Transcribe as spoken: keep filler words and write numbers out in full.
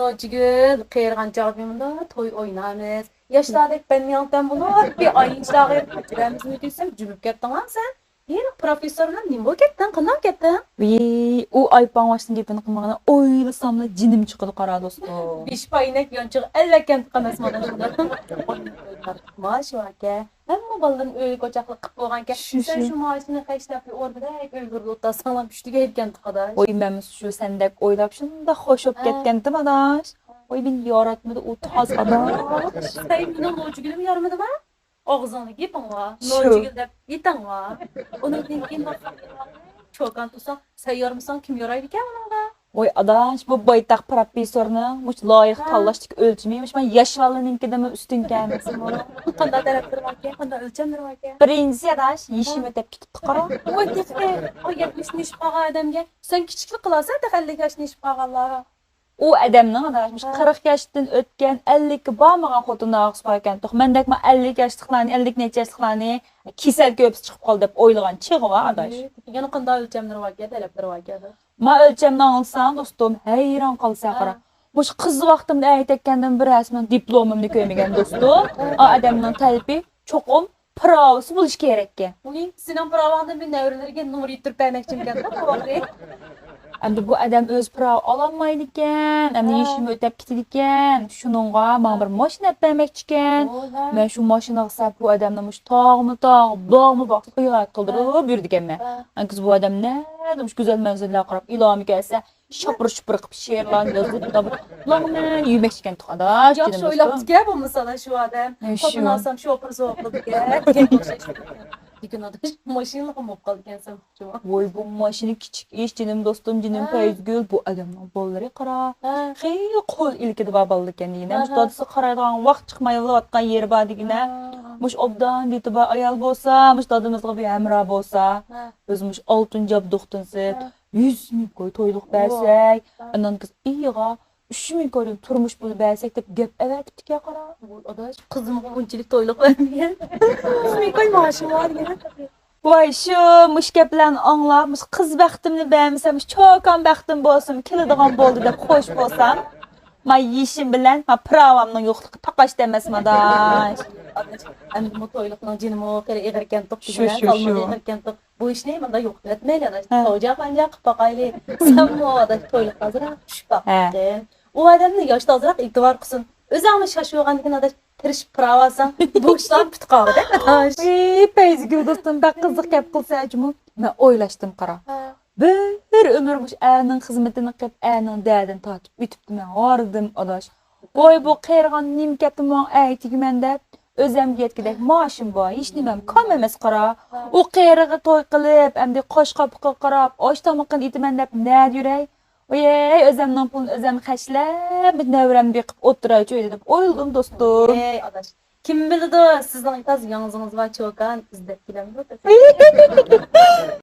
نوچىگۈل، قېرىغان چاغدا مۇنداق توي ئوينارمىز. ياشلاردەك بەننىڭتەن بولۇپ، بىر ئاينىڭ ئىچىدە ئېرىپ كۆتۈرەمىزمۇ دېسەم، جۈمۈپ كەتتىڭ سەن. ھېلىقى پروفېسسور بىلەن نېمە بولۇپ كەتتىڭ؟ قانداق كەتتىڭ؟ ۋىي، ئۇ ئايپاڭۋاشنىڭ گېپىنى قىلمىغىنە، ئويلىساملا جېنىم چىقىدۇ قارا دوستۇم. بېشى پاينەك يانچۇقى ئەلۋەككەنتۇق ئەمەس مانا شۇنداق. ماشۇ ئاكا. ھەممە بالىلىرىنى ئۆيلۈك ئوچاقلىق قىلىپ بولغانكەن. شۇ، سەن شۇ. شۇ مائاشنى خەجلەپ، ئوردا بەك ئۆيگە ئوتلاتساڭلار، كۈچلۈك ئېيتكەنتۇق ئاداش. ۋوي، مەنمۇ شۇ سەندەك ئويلاپ شۇنداق خوش بولۇپ ھە. كەتكەنتىم ئاداش. ۋوي، مېنى ياراتمىدى ئۇ تاز ئاداش. سەن مېنىڭ نوچىگۈلۈم يارىمىدىما؟ ئاغزىڭنى گېپىڭ بار، شۇ. نوچىگۈل دەپ ئېتىڭ بار. ئۇنىڭدىن كېيىن چوكان تۇرساڭ، سەن يارىمىساڭ كىم يارايدىكەن ئۇنىڭغا؟ ۋوي ئاداش، بۇ بايتاق پروفېسسورنىڭ مۇشۇ لايىھە ھە. تاللاشتىكى ئۆلچىمى مۇشۇ ياش بالىنىڭكىدىنمۇ ئۈستۈنكەن دېسىمۇ. قانداق تەرەپلىرى باركەن، قانداق ئۆلچەملىرى باركەن؟ بىرىنچىسى ئاداش، يېشىم ھە. ئۆتەپ كېتىپتۇ قارا. ۋوي تېخى ئۇ يەتمىشنى ئېشىپ قالغان ئادەمگە سەن كىچىكلىك قىلارسەن تېخى ئەللىك ياشنى ئېشىپ قالغانلار. ئۇ ئادەمنىڭ ئاداش مۇشۇ ھە. قىرىق ياشتىن ئۆتكەن، ئەللىككە بارمىغان خوتۇنلار ئاغزى باركەنتۇق. مەندەكمۇ ئەللىك ياشلىقلارنى، ئەللىك نەچچە ياشلىقلارنى كېسەل كۆپىسى چىقىپ قالدى دەپ ئويلىغان چېغى بار ئاداش. يەنە قانداق ئۆلچەملىرى باركەن، تەلەپلىرى باركەن؟ ما ئۆلچەمنى ئاڭلىساڭ دوستۇم، ھەيران قالىسەن قارا. ھە. مۇشۇ قىز ۋاقتىمدا ئەيتەككەندىن بىر رەسىمنىڭ دىپلومۇمنى كۆرمىگەن دوستۇم. ھە. ئا ئادەمنىڭ تەلىپى چوقۇم پىراۋىسى بولۇشى كېرەككەن. ئۇنى سېنىڭ پىراۋاڭدىن مېنىڭ نەۋرىلىرىگە نومۇر يېتتۈرۈپ بەرمەكچىمىكەن بۇ ئوغرى. ئەمدى بۇ ئادەم ئۆزى پىراۋا ئالالمايدىكەن، ئەمدى ھە. يېشىمۇ ئۆتەپ كېتىدىكەن. شۇنىڭغا ماڭا بىر ماشىنا ئەپ بەرمەكچىكەن. ھە. مەن شۇ ماشىنىغا سەپ بۇ ئادەمنى مۇشۇ تاغمۇ تاغ، باغمۇ باغ ساياھەت قىلدۇرۇپ ھە. يۈرىدىكەنمەن. ھە. ئەنكىز بۇ ئادەم نەدە مۇشۇ گۈزەل مەنزىرىلەرگە قاراپ ئىلاھىمۇ كەلسە، شاپۇر-شۇپۇر قىلىپ شېئىرلارنى يازىپ، مۇنداق بىر لەڭمەن يۈرمەكچىكەن تۇغاندا. ياخشى ئويلاپتىكەن بولمىسا شۇ ئادەم. ھە، شۇ. خوتۇن ئالسام شوپۇر زوپۇر دېگەن. دېگەن ئوخشاش. لېكىن ئاداش ماشىنىلىقى بولۇپ قالىدىكەنسەن. ۋوي، بۇ ماشىنا كىچىك ئىش، جېنىم دوستۇم، جېنىم ھە. پەيزىگۈل. بۇ ئادەمنىڭ بالىلىرى قارا. ھە. خېلى قول ئىلكىدە بار بالىلىكەن دېگىنە. ھە، مۇشۇ ھە. دادىسىغا قارايدىغان ۋاقىت چىقمايۋاتقان يېرى بار دېگىنە. ھە. مۇشۇ ئوبدان دېتى بار ئايال بولسا، مۇشۇ دادىمىزغا بىر ھەمراھ بولسا. ھە. ئۆزى مۇشۇ ئالتۇن جابدۇقتىن سىرت ھە. يۈز مىڭ كوي تويلۇق ۋاھ. بەرسەك، ھە. ئانان قىز ئېيىغا ئۈچ مىڭ كويدىن تۇرمۇش پۇلى بەرسەك دەپ گەپ ئەۋەتىپتىكەن قارا. ئاداش، قىزىمغا ئۇنچىلىك تويلۇق بەرمىگەن. ئۈچ مىڭ كوي مائاشىم بار دېگەن. ۋاي شۇ مۇشۇ گەپلەرنى ئاڭلاپ، مۇشۇ قىز بەختىمنى بەرمىسەم، مۇشۇ چوكان بەختىم بولسىمۇ كېلىدىغان بولدى دەپ خوش بولسام، ما يېشىم بىلەن ما پىراۋامنىڭ يوقلۇقى تاقاشتا ئەمەسمۇ ئاداش. ئاداش، ئەمدىمۇ تويلۇقنىڭ جېنىمۇ خېلى ئېغىركەنتۇق شۇ، دېگىنە، شۇ، سالمىقى شۇ. ئېغىركەنتۇق. بۇ ئىشنى مۇنداق يوقىتىپ ئەتمەيلى ئاداش. ھە. توجا پانجا قىلىپ باقايلى. سەنمۇ ئاداش تويلۇققا ئازراق چۈشۈپ ھە. باققىن. ئۇ ئادەمنى ياشتا ئازراق ئېتىبار قىلسۇن. ئۆزۈڭمۇ شاش بولغاندىكىن ئاداش تىرىشىپ قىلاۋالساڭ، بۇ ئىشلار پۈتۈپ قالغۇدەك ئاداش. ئى، پەيزىگۈل دوستۇم، بەك قىزىق گەپ قىلسا جۇمۇ. مەن ئويلاشتىم قارا. ھە. بىر ئۆمۈر مۇشۇ ئەرنىڭ خىزمىتىنى قىلىپ، ئەرنىڭ دەردىنى تارتىپ ئۆتۈپتىمەن، ھاردىم ئاداش. ۋاي بۇ قېرىغان نېمە كەپتۇ ماڭا ئەيتىگۈمەن دەپ، ئۆزەمگە يەتكۈدەك مائاشىم بار، ھېچنېمەم كام ئەمەس قارا. ئۇ قېرىغا توي قىلىپ، ئەمدى قاش قاپىقىغا قاراپ، ئاش تامىقىنى ئېتىمەن دەپ نەدە يۈرەي؟ ۋايەي، ئۆزەمنىڭ پۇلىنى ئۆزەم خەجلەپ، بىر نەۋرەمنى بېقىپ ئولتۇرايچۇ ئۆيدە دەپ ئويلىدىم دوستۇم. ۋەي ئاداش، كىم بىلىدۇ، سىزنىڭ تازا ياڭزىڭىز بار چوكان ئىزدەپ كېلەمدۇ؟